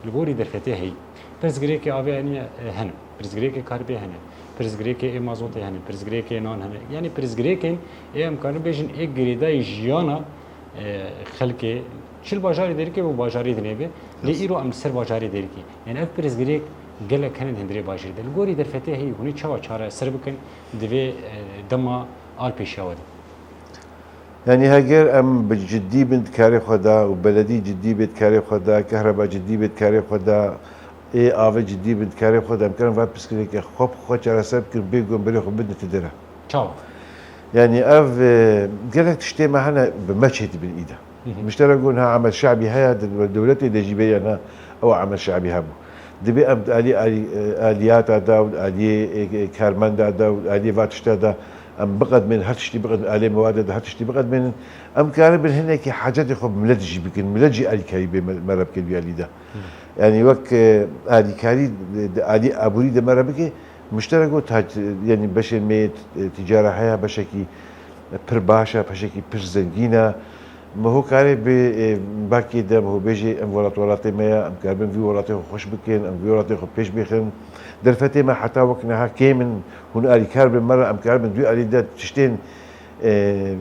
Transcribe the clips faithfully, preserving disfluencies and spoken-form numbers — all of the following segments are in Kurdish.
Li gorî derfetê heyî. Pirsgirêkê avê hene, hene. Pirsgirêkê karibê hene. Pirsgirêkê ê mazotê hene. Pirsgirêkê nan hene. Yanî pirsgirêkên ê em karin bêjin ê girêdayî jiyana, e, xelkê, çi li bajarê Dêrikê bû, bajarê dinê be. Lê îro em li ser bajarê Dêrikê. Yanî ev pirsgirêk gelek hene di hundirê bajêrê de. Li gorî derfetê heyî hûn ê çawa çareser bikin, divê, e, dema al pêşiya we de. Yanî heger em bi cidî bin di karê xwe de û beledî cidî bê di karê xwe de, kehreba cidî bê di karê xwe de, ê avê cidî bin di karê xwe de, em karin van pirsgirêkê xwe bi xwe çareser bikin, bê ku em berê xwe bidin ti dere. Çawa? Yanî ev, e, gelek tiştê me hene bi meçê dibin î de. Miştera ku niha emel şe'bî heye, di dewletê de jî bêriya niha ew emel şe'bî hebû. Dibê em di alî, alî, e, aliyata de û di aliyê, e, e, karmenda de û di aliyê va tişta de em biqedmên, her tiştî biqedmên, aliyê mewade de her tiştî biqedmênin. Em karibin hinekî hacetê xwe bi milet jî bikin. Milet jî alîkarî bê me, me re bikin vî alî de. Yanî wek, e, alîkarî di, di alî aborî de me re bike, miştera ku ta, yanî beşên me yê t-, tîcara heye, beşekî pir baş e, beşekî pir zengîn e. Me ho karê bi, e, bakê de, me ho bêjê em welat welatê me ye, em karibin vî welatê xwe xweş bikin, em vî welatê xwe pêş bixin. Derfetê me heta wek niha kêm in, hûn alîkar bin me re, em karibin di wî alî de tiştên, e,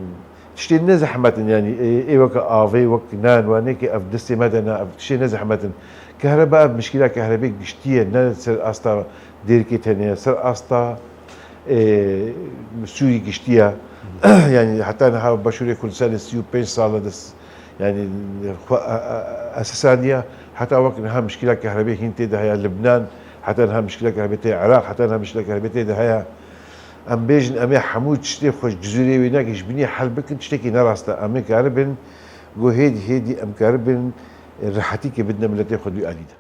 tiştên ne zehmet in, yanî, e, ê weke avê, wek nan, wanê ke ev destê me de ne, ev tiştê ne zehmet in. Kehreba, ev mişkîla kehrebê giştî ye, ne ser asta Dêrikê tenê ye, ser asta, e, Sûrî giştî ye. Yanî heta niha Başûrê Kurdistanê sî û pênc sal e dest, yanî xwe, e, e, esesaniye. Heta wek niha mişkîla kehrebê hîn tê de heye, Libnan, heta niha mişkîla kehrebê tê, Iraq, heta niha mişkîla kehrebê tê de heye. Em bêjin, em ê hemû tiştê xwe ji cizûrê wê nake ji binî hel bikin, tiştekî ne rast e. Em ê karibin, ku hêdî hêdî em karibin, e, rehetîkê bidine miletê xwe di wî alî de.